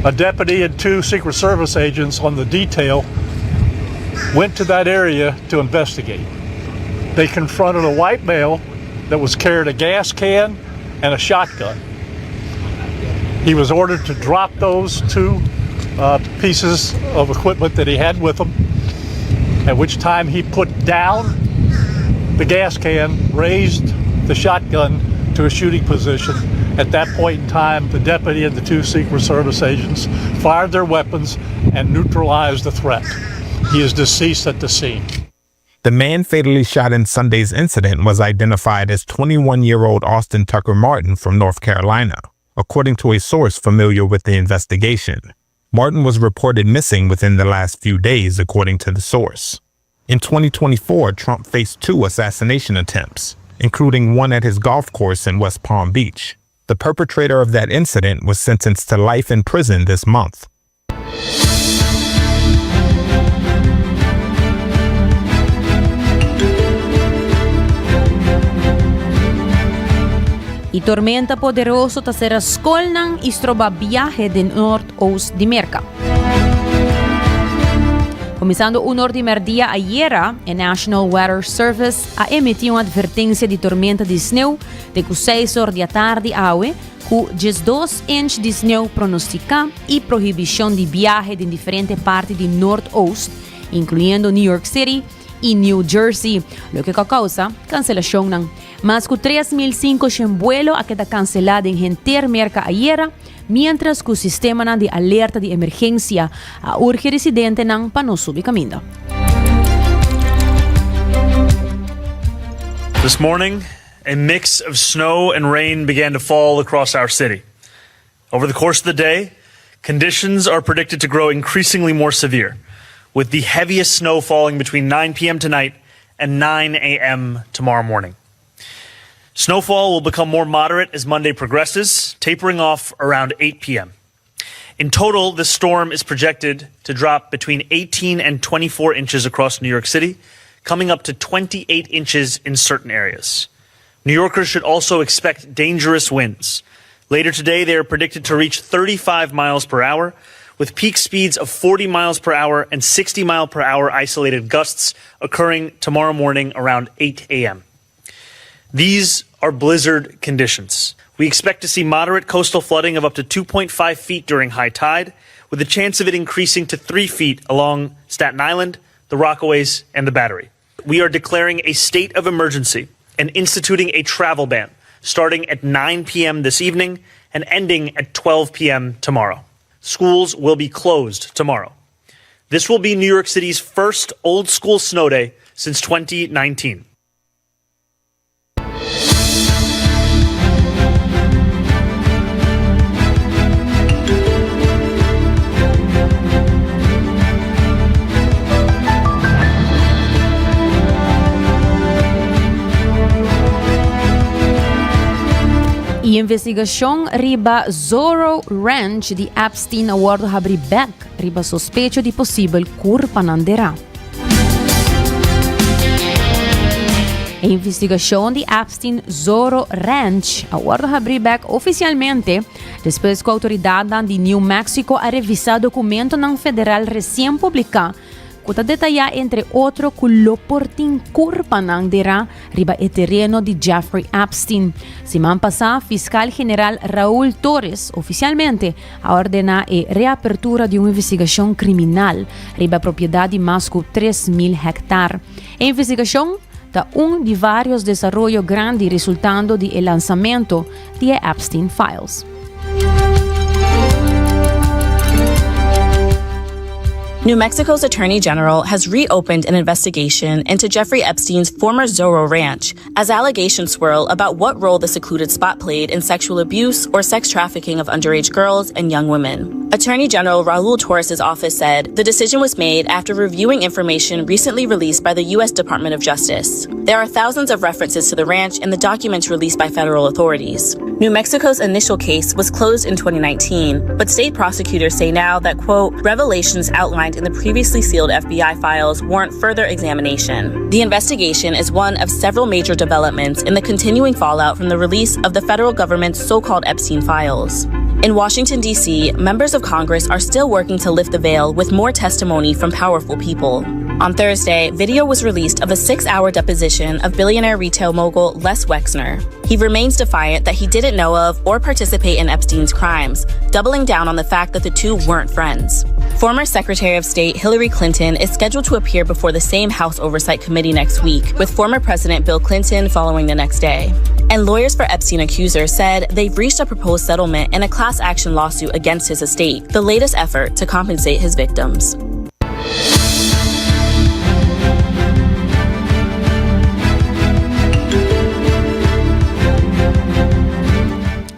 A deputy and two Secret Service agents on the detail went to that area to investigate. They confronted a white male that was carrying a gas can and a shotgun. He was ordered to drop those two uh, pieces of equipment that he had with him, at which time he put down the gas can, raised the shotgun to a shooting position. At that point in time, the deputy and the two Secret Service agents fired their weapons and neutralized the threat. He is deceased at the scene. The man fatally shot in Sunday's incident was identified as 21 year old Austin Tucker Martin from North Carolina, according to a source familiar with the investigation. Martin was reported missing within the last few days, according to the source. In 2024, Trump faced two assassination attempts, including one at his golf course in West Palm Beach. The perpetrator of that incident was sentenced to life in prison this month. E tormenta poderoso ta sera skolnan i stroba biahe den noordoost di Merka. Kuminsando un or di merdia ayera, e National Weather Service a emití un advertensia di tormenta di sneu te ku seis or di atardi awe, Ku 12 inch di sneu pronostiká i prohibishon di biahe den diferente parti di Noordoost, inkluyendo New York City i New Jersey, loke ku a kousa kanselashonnan. Mas ku 3.500 buelo a keda kanselá den henter Merka ayera, miéntras ku sistemanan di alerta di emergensia a urgi residentenan pa no subi kaminda. This morning, a mix of snow and rain began to fall across our city. Over the course of the day, conditions are predicted to grow increasingly more severe, with the heaviest snow falling between 9 p.m. tonight and 9 a.m. tomorrow morning. Snowfall will become more moderate as Monday progresses, tapering off around 8 p.m. In total, this storm is projected to drop between 18 and 24 inches across New York City, coming up to 28 inches in certain areas. New Yorkers should also expect dangerous winds. Later today, they are predicted to reach 35 miles per hour, with peak speeds of 40 miles per hour and 60 mile per hour isolated gusts occurring tomorrow morning around 8 a.m. These are blizzard conditions. We expect to see moderate coastal flooding of up to 2.5 feet during high tide, with the chance of it increasing to 3 feet along Staten Island, the Rockaways, and the Battery. We are declaring a state of emergency and instituting a travel ban starting at 9 p.m. this evening and ending at 12 p.m. tomorrow. Schools will be closed tomorrow. This will be New York City's first old school snow day since 2019. E investigashon riba Zorro Ranch di Epstein a wòrdu habrí bèk riba sospecho di posibel kurpanan derá. E investigashon di Epstein Zorro Ranch a wòrdu habrí bèk ofisialmente despues ku outoridatnan di New Mexico a revisá dokumentonan federal resien publiká. ku ta detayá entre otro ku lo por tin kurpanan derá riba e tereno di Jeffrey Epstein. Siman pasá Fiskal General Raul Torres ofisialmente a ordená e reapertura di un investigashon kriminal riba propiedat di mas ku 3000 hèktar. E investigashon ta un di vários desaroyo grandi resultando di e lansamento di e Epstein Files. New Mexico's attorney general has reopened an investigation into Jeffrey Epstein's former Zorro Ranch as allegations swirl about what role the secluded spot played in sexual abuse or sex trafficking of underage girls and young women. Attorney General Raul Torres's office said the decision was made after reviewing information recently released by the U.S. Department of Justice. There are thousands of references to the ranch in the documents released by federal authorities. New Mexico's initial case was closed in 2019, but state prosecutors say now that, quote, revelations outlined in the previously sealed FBI files warrant further examination. The investigation is one of several major developments in the continuing fallout from the release of the federal government's so called Epstein files. In Washington, D.C., members of Congress are still working to lift the veil with more testimony from powerful people. On Thursday, video was released of a six hour deposition of billionaire retail mogul Les Wexner. He remains defiant that he didn't know of or participate in Epstein's crimes, doubling down on the fact that the two weren't friends. Former Secretary of State Hillary Clinton is scheduled to appear before the same House Oversight Committee next week, with former President Bill Clinton following the next day. And lawyers for Epstein accusers said they've reached a proposed settlement in a class action lawsuit against his estate, the latest effort to compensate his victims.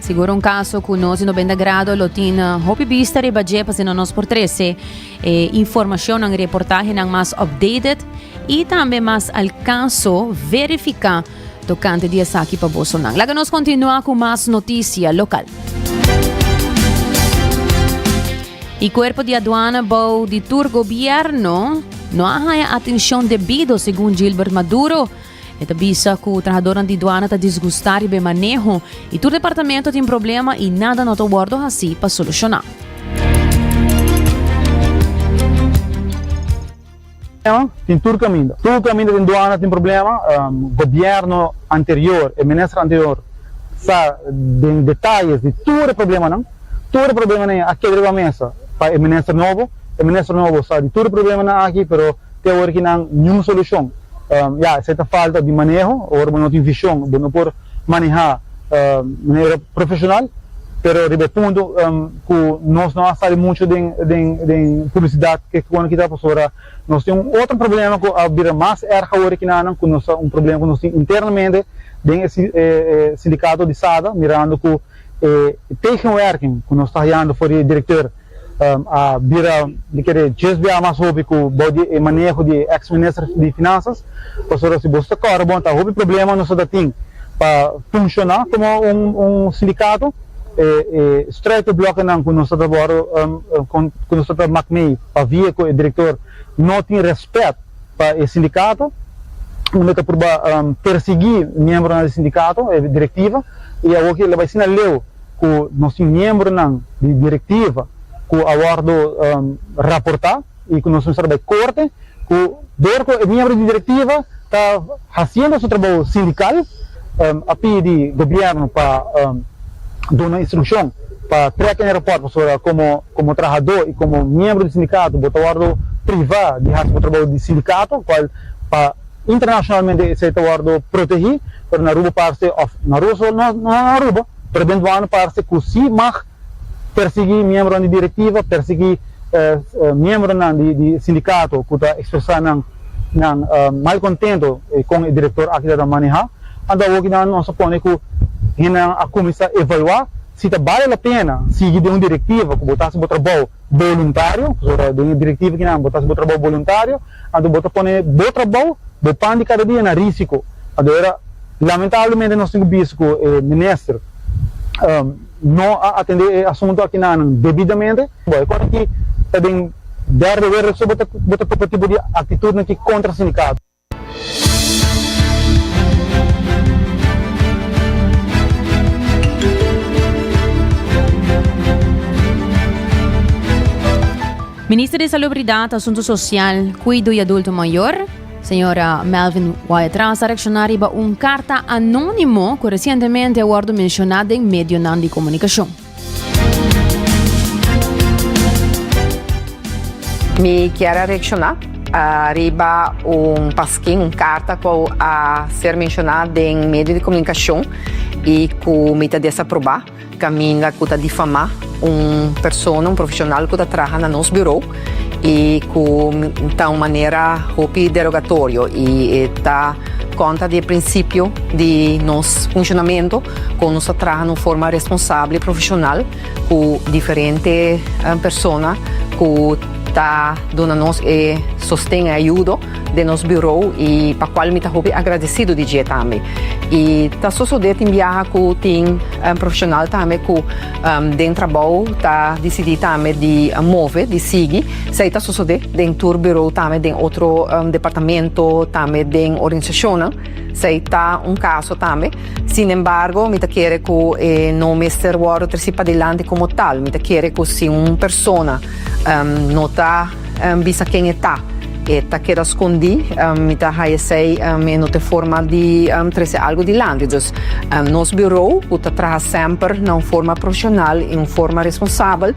Sigur un caso cu nos di 90 grado lo tin eh, hopi bista riba dje pa nos por trece eh, informacionnan, reportahenan mas updated y tambe mas al caso verifica tocante di esaki pa bosonan. Laga nos continua cu mas noticia local. E cuerpo di aduana bou di tur gobierno no a haya atencion debido, segun Gilbert Maduro. E ta bisa cu trahadornan di duana ta disgusta riba e maneho y tur departamento tin problema y nada no ta wordo haci pa soluciona. Problema tin tur caminda. Tur caminda den duana tin problema. Gobierno anterior, e minister anterior sa den detayes di tur e problemanan. Tur e problemanan a keda riba mesa pa e minister nobo. E minister nobo sa di tur e problemanan aki pero te awor ki nan niun solucion. Ya, esei ta falta di maneho. Ora bo no tin vision bo no por maneha manera profesional. Pero riba e punto cu nos no a sali mucho den den publicidad ke cu a kita pasobra nos tin un otro problema cu a bira mas erg awor aki nan cu nos ta un problema cu nos tin internamente den e sindicato di sada mirando cu e tegenwerking cu nos ta hayando for di e directeur a bira di kere djes bia mas hopi cu bou di e maneho di e ex minister di finanzas pasobra si boso ta corda bon ta hopi problema nos ta tin pa funciona como un sindicato e e struikelblokkenan cu nos ta wordo cu nos ta mak mee pa via cu e director no tin respet pa e sindicato unda ta purba persigui miembronan di sindicato e directiva y awo ki lo bay asina leu ku nos tin miembronan di direktiva ku a wòrdu raportá i ku nos mester bai korte ku dor ku e miembro di direktiva ta hasiendo su trabou sindikal a pidi gobièrnu pa duna instrukshon pa trèk e rapòrt pasobra komo komo trahadó i komo miembro di sindikato bo ta wòrdu privá di hasi bo trabou di sindikato kual pa Internacionalmente esey ta wordo protegi, pero na Aruba parce, of na Aruba so, no na Aruba, pero den duana parce cu si mag persegui miembronan di directiva, persegui miembronan di sindicato cu ta expresa nan nan malcontento con e director aki ta maneha. Anto awoki nan nos a pone cu hendenan a cuminsa evalua si ta bale la pena sigui den un directiva cu bo ta haci bo trabou boluntario, pasobra den e directiva kinan bo ta haci bo trabou boluntario, anto bo ta pone bo trabou, bo pan di kada dia na risiko. Anto era lamentablemente nos tin ku bisa ku e minister no a atende e asunto akinanan debidamente. Bo e kos aki ta den derde wereld so bo ta bo ta topa tipo di aktitudnan aki kontra sindikato. Minister di Salubridad, Asunto Social, Cuido y Adulto Mayor, señora Melvin Wyatt-Ras a reacciona riba un carta anonimo cu recientemente a wordo menciona den medionan di comunicacion. Mi kier a reacciona riba un paskin, un carta cu a ser menciona den medio di comunicacion y cu mi ta desaproba. Caminda cu ta difama un persona, un profesional cu ta traha na nos bureau y cu ta un manera hopi derogatorio y e ta contra di e principio di nos funcionamento con nos ta traha na un forma responsable y profesional cu diferente persona cu ta duna nos e sosten e ayudo den nos bureau y pa cual mi ta hopi agradecido di dje tambe. Y ta sosode tin biaha cu tin profesional tambe cu den trabou ta dicidi tambe di move, di sigui. Esey ta sosode den tur bureau tambe, den otro departamento tambe, den organisacionnan. Esey ta un caso tambe. Sin embargo, mi ta kere cu e no mester wordo treci padilanti como tal. Mi ta kere cu si un persona no ta bisa ken e ta, e ta keda skondí, mi ta haya esei e no ta e forma di trese algu dilanti. Dus nos bureau ku ta traha semper na un forma profeshonal i un forma responsabel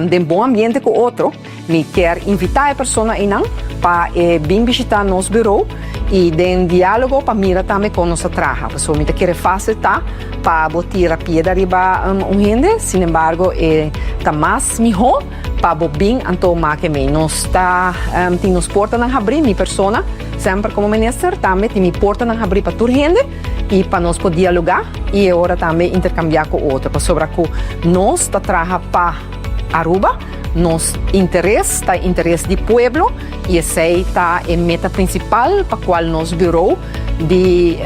den bon ambiente ku otro, mi kier invitá e persona einan pa e bin bishitá nos bureau i den diálogo pa mira tambe kon nos ta traha. Pasobra mi ta kere fásil ta pa bo tira piedra riba un hende, sinembargo e ta mas mihó. Pa bo bin anto make mei. Nos ta tin nos portanan habrí, mi persona semper komo minister tambe tin mi portanan habrí pa tur hende i pa nos por dialogá i e ora tambe interkambiá ku otro. Pasobra ku nos ta traha pa Aruba, nos interes ta e interes di pueblo i esei ta e meta prinsipal pa kual nos bureau di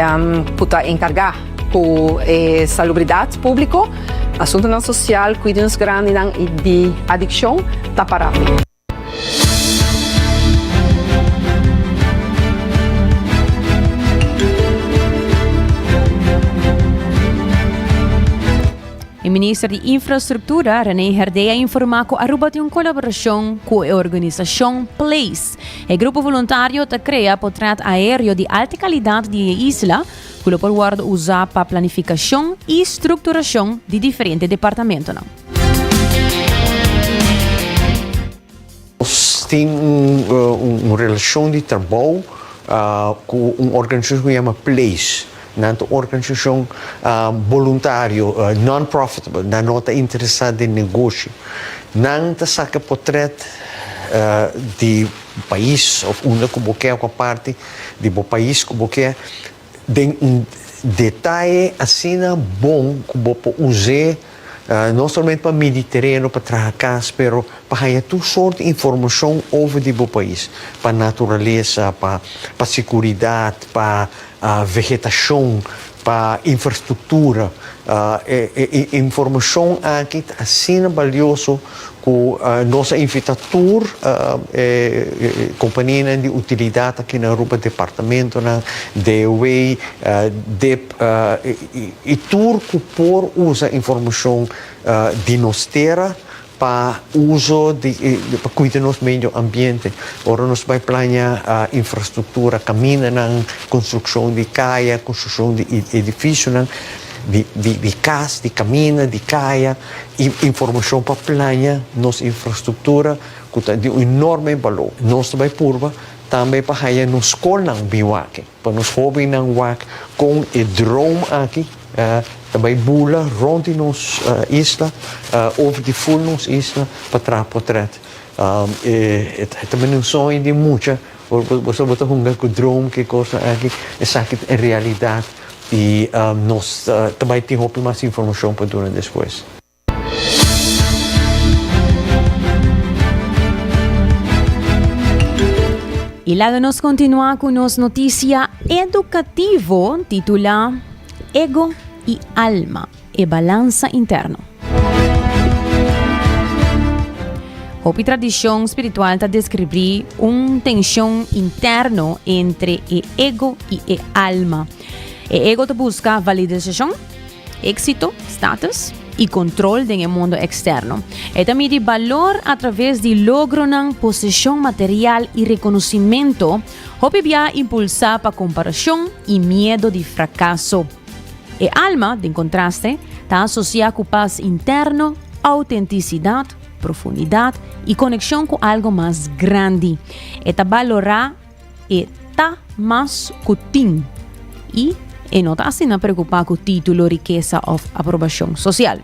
ku ta enkargá. Ku e salubridat públiko, asuntunan sosial, kuido nos grandinan i di adikshon ta pará. E minister di Infrastructura, René Herdé, a informa cu Aruba tin un colaboracion cu e organisacion Place. E grupo voluntario ta crea potret aereo di alta calidad di e isla, ku lo por wòrdu usá pa planifikashon i strukturashon di diferente departamentonan. Nos tin un relashon di trabou ku un organisashon ku yama Place. Nan ta un organisashon boluntario, non-profitable, nan no ta interesá den negoshi. Nan ta saka potrèt di pais òf unda ku bo ke òf parti di bo pais ku bo ke den un detaye asina bon ku bo por us'é no solamente pa midi tereno, pa traha kas, pero pa haña tur sort di informashon over di bo pais, pa naturalesa, pa pa sikuridat, pa vegetashon, pa infrastruktura. E informashon aki ta asina balioso ku nos a invitá tur e kompanianan di utilidat aki na Aruba, departamentonan, DOW, dip i tur ku por usa informashon di nos tera pa uso di pa kuida nos medio ambiente. Ora nos bai plania infrastruktura, kamindanan, konstrukshon di kaya, konstrukshon di edifisionan, di di kas, di kaminda, di kaya, i informashon pa plania nos infrastruktura ku ta di un enorme balor. Nos ta bai purba tambe pa haya nos skolnan bin wak, pa nos hóbennan wak kon e droom aki ta bai bula rònt di nos isla òf di ful nos isla pa traha potrèt. E ta bini un soño di mucha, boso bo ta hunga ku droom ku e kosnan aki, esaki ta e realidat i nos ta bai tin hopi mas informashon pa duna despues. Y laga nos continua cu nos noticia educativo titula Ego y Alma, e balansa interno. Hopi tradicion spiritual ta describí un tension interno entre e ego y e alma. E ego ta busca validacion, Éxito, status. y control den e mundo externo. E ta midi balor a traves di logronan, posesion material y reconocimento, hopi bia impulsa pa comparacion y miedo di fracaso. E alma, den contraste, ta asocia cu pas interno, autenticidad, profundidad y conexion cu algo mas grandi. E ta balora e ta mas cu tin y e no ta asina preocupa cu titulo, rikesa of aprobacion social.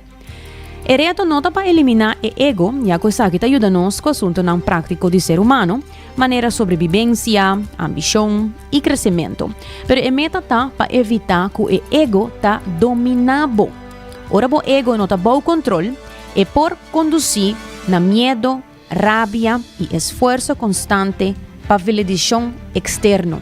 E reto no ta pa elimina e ego, ya cu esaki ta yuda nos cu asuntonan practico di ser humano, manera sobrebibencia, ambicion y crecemento. Pero e meta ta pa evita cu e ego ta domina bo. Ora bo ego no ta bou control, e por conduci na miedo, rabia y esfuerso constante pa validicion externo.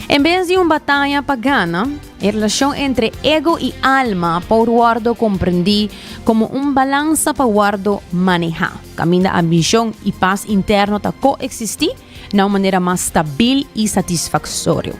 En bes di un bataya pa gana, e relacion entre ego y alma por wordo comprendi como un balansa pa wordo maneha, caminda ambicion y paz interno ta coexisti na un manera mas stabil y satisfactorio.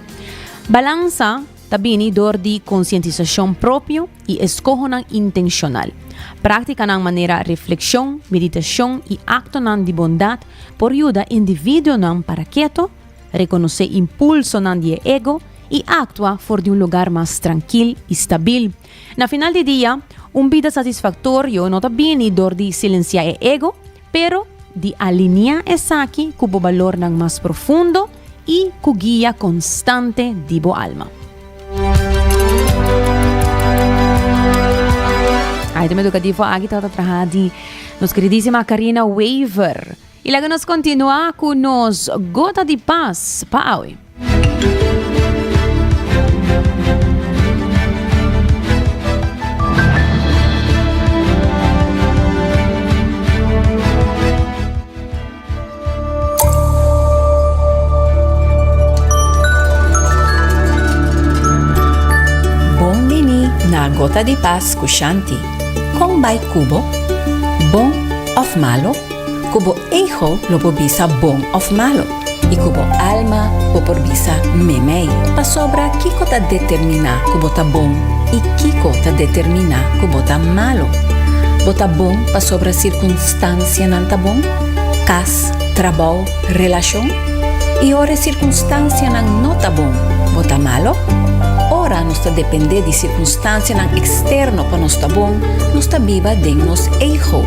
Balansa ta bini door di concientisacion propio y escohonan intencional. Practicanan manera reflexion, meditacion y actonan di bondad por yuda individuonan para keto, Rekonosé impulsonan di e ego i aktua for di un lugar mas trankil i stabil. Na final di dia, un bida satisfaktorio no ta bini dor di silensiá e ego, pero di alineá esaki ku bo balornan mas profundo i ku guia konstante di bo alma. Item edukativo aki tabata traha di nos keridísima Karina Wever. I laga nos kontinuá ku nos Gota di Pas pa awe. Bon bini na Gota di Pas ku Shanti. Kon bai ku bo? Bon òf malo? Ku bo ego lo bo bisa bon òf malo, i ku bo alma bo por bisa memei. Pasobra kiko ta determiná ku bo ta bon i kiko ta determiná ku bo ta malo? Bo ta bon pasobra sirkunstansianan ta bon, kas, trabou, relashon? I ora e sirkunstansianan no ta bon, bo ta malo? Ora nos ta dependé di sirkunstansianan eksterno pa nos ta bon, nos ta biba den nos ego,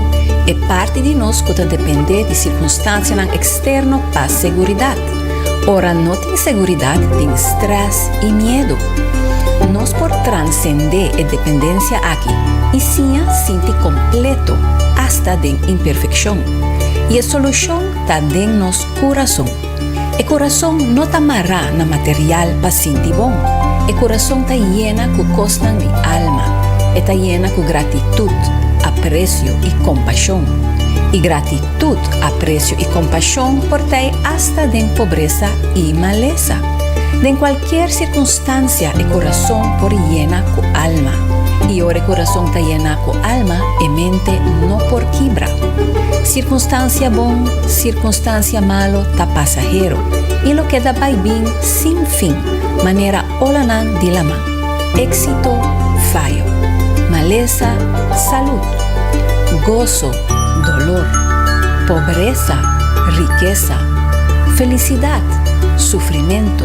e parti di nos ku ta dependé di sirkunstansianan eksterno pa seguridat. Ora no tin seguridat, tin strès i miedu. Nos por transendé e dependensia aki i siña sinti kompleto asta den imperfekshon. I e solushon ta den nos kurason. E kurason no ta mará na material pa sinti bon. E kurason ta yena ku kosnan di alma. E ta yena ku gratitut, apresio i kompashon. I gratitut, apresio i kompashon por t'ei asta den pobresa i malesa. Den kualkier sirkunstansia e kurason por yena ku alma. I ora e kurason ta yená ku alma, e mente no por kibra. Sirkunstansia bon, sirkunstansia malo ta pasahero i lo keda bai bin sin fin, manera olanan di laman. Éksito, fayo. Malesa, salud. Goso, dolor. Pobresa, rikesa. Felisidat, sufrimentu.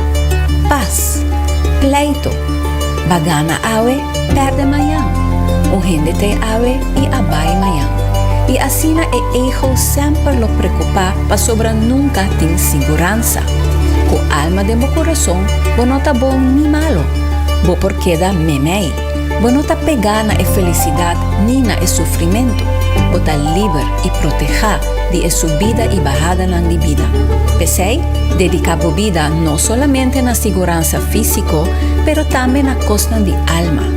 Pas, pleito. Ba gana awe, pèrdè mañan. Un hende t'ei awe i a bai mañan. I asina e ego semper lo preokupá pasobra nunka tin siguransa. Ku alma den bo kurason, bo no ta bon ni malo. Bo por keda memei. Bo no ta pegá na e felisidat ni na e sufrimentu. Bo ta liber i protehá di e subida i bahadanan di bida. P'esei, dediká bo bida no solamente na siguransa físiko, pero tambe na kosnan di alma.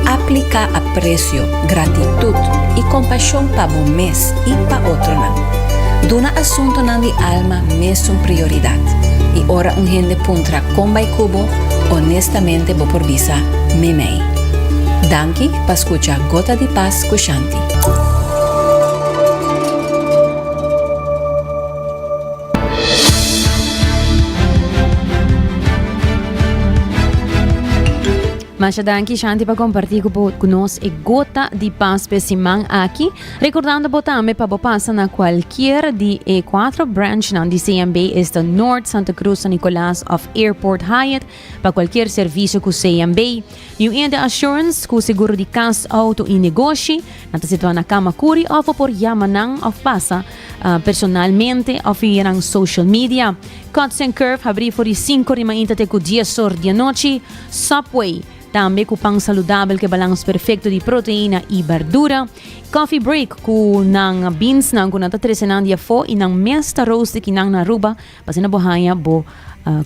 Apliká apresio, gratitut i kompashon pa bo mes i pa otronan. Duna asuntunan di alma mesun prioridat. I ora un hende puntra kon bai ku bo, onestamente bo por bisa, Memei. Danki pa skucha Gota di Pas ku Shanti. Masha danki Shanti pa comparti cu bo cu nos e gota di pas pe siman aki. Recordando bo tambe pa bo pasa na cualkier di e cuatro branchnan di CMB esta Noord, Santa Cruz, San Nicolas of Airport Hyatt pa cualkier servicio cu CMB. New India Assurance cu seguro di cas, auto y negoshi. Nan ta situa na Camacuri of bo por yama nan of pasa personalmente of via nan social media. Cuts and Curve habri for di 5 di mainta te cu 10 or di anochi. Subway, tambe cu pan saludabel cu e balans perfecto di proteina y berdura. Coffee Break cu nan beans nan cu nan ta trece nan di afo y nan mes ta roast ki nan na Aruba pa asina bo haya bo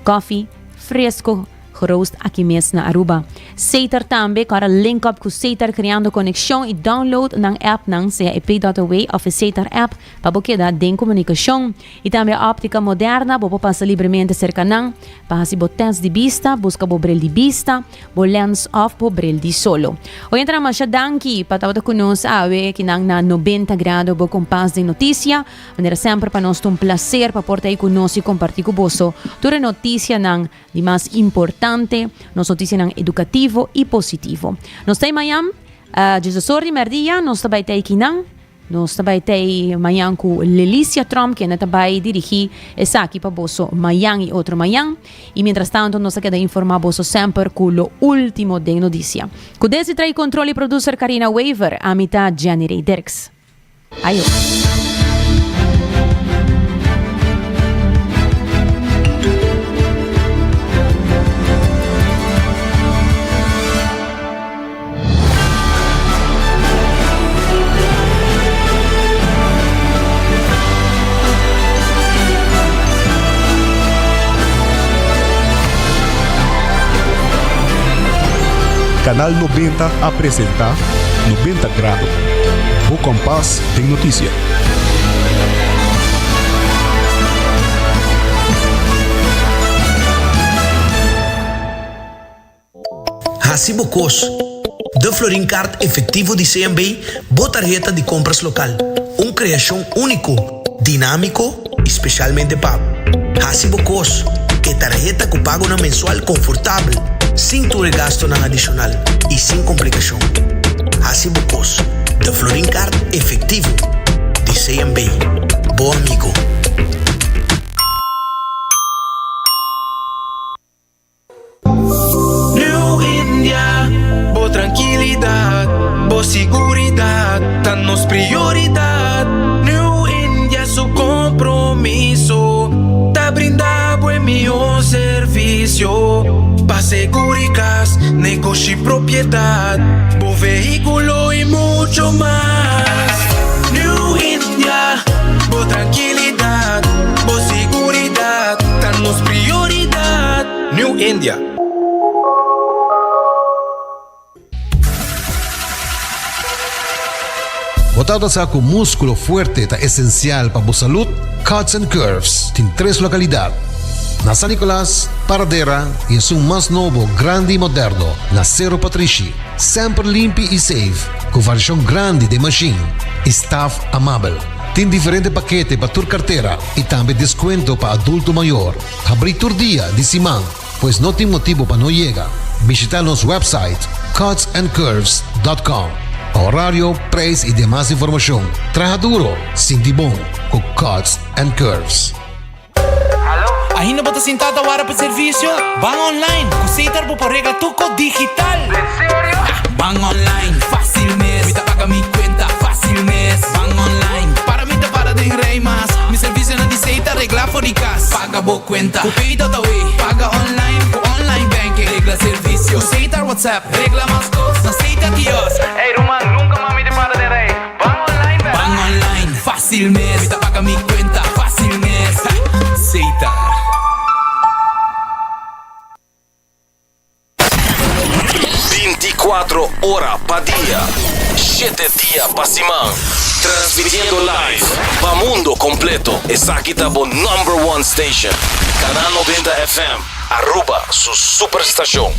coffee fresco geroost aki mes na Aruba. Setar tambe cu a link up cu Setar creando conexion y download nan app nan sea e Pay.away of e Setar app pa bo keda den comunicacion. Y tambe Optica Moderna, bo por pasa libremente cerca nan pa haci bo test di bista, busca bo bril di bista, bo lens of bo bril di solo. Oyentenan masha danki pa tabata cu nos awe kinan na 90 Grado bo compas den noticia. Manera semper pa nos ta un placer pa por ta ahi cu nos y comparti cu boso tur e noticianan di mas importante, nos noticianan educativo y positivo. Nos ta mañan, uh, djesesor di merdia, nos ta bay ta kinan. Nos ta bay tei mañan cu Lelicia Tromp, kende ta bay dirigi esaki pa boso mañan y otro mañan. Y mientras tanto nos ta keda informa boso semper cu lo ultimo den noticia. Cu desi trae control y producer Carina Wever, ami ta Jenny Ray Dirks. Ayo. Canal 90 a presenta 90 Grado, bo kompas den notisia. Hasi bo kos. De Florin Card Efectivo di CMB, bo tarheta di compras local. Un creacion unico, dinamico y specialmente pa bo. Hasi bo kos. E tarheta cu pagonan mensual confortabel, sin tur e gastonan adicional y sin complicacion. Hasi bo kos. De Florin Card Efectivo di CMB. Bo amigo. New India, bo trankilidat, bo siguridat ta nos prioridat. New India su kompromiso ta brinda bo e mihó servisio pa seguri kas, negoshi, propiedat, bo vehíkulo i mucho mas. New India, bo trankilidat, bo siguridat ta nos prioridat. New India. Bo tabata sa ku múskulo fuerte ta esensial pa bo salud? Cuts and Curves tin tres lokalidat, na San Nicolas, Paradera i esun mas nobo, grandi i moderno na Sero Patrishi. Semper limpi i safe, ku variashon grandi den mashin i staf amabel. Tin diferente pakete pa tur kartera i tambe deskuento pa adulto mayor. Habrí tur dia di siman, pues no tin motibu pa no yega. Bishitá nos website cutsandcurves.com pa horario, prijs i demas informashon. Traha duro, sinti bon ku Cuts and Curves. Ainda bo ta sintá ta wara pa servisio? Ban online! Ku Setar bo por regla tur kos digital! En serio? Ban online, fácil mes! Mi ta paga mi kuenta fácil mes! Ban online, para mi ta para den rij mas! Mi servisionan di Setar regla for di kas! Paga bo kuenta ku Pay.awe! Paga online ku online banking! Regla servisio ku Setar WhatsApp! Regla mas kos na Setar kiosk! Ey ruman, nunka mas mi ta para den rij! Ban online bèk! Ban online, fácil mes! Mi ta paga mi kuenta fácil mes! Setar. Binticuatro ora pa dia, shete dia pa siman. Transmitiendo live pa mundo completo. Esaki ta bo number one station. Canal 90 FM, Aruba su superstacion.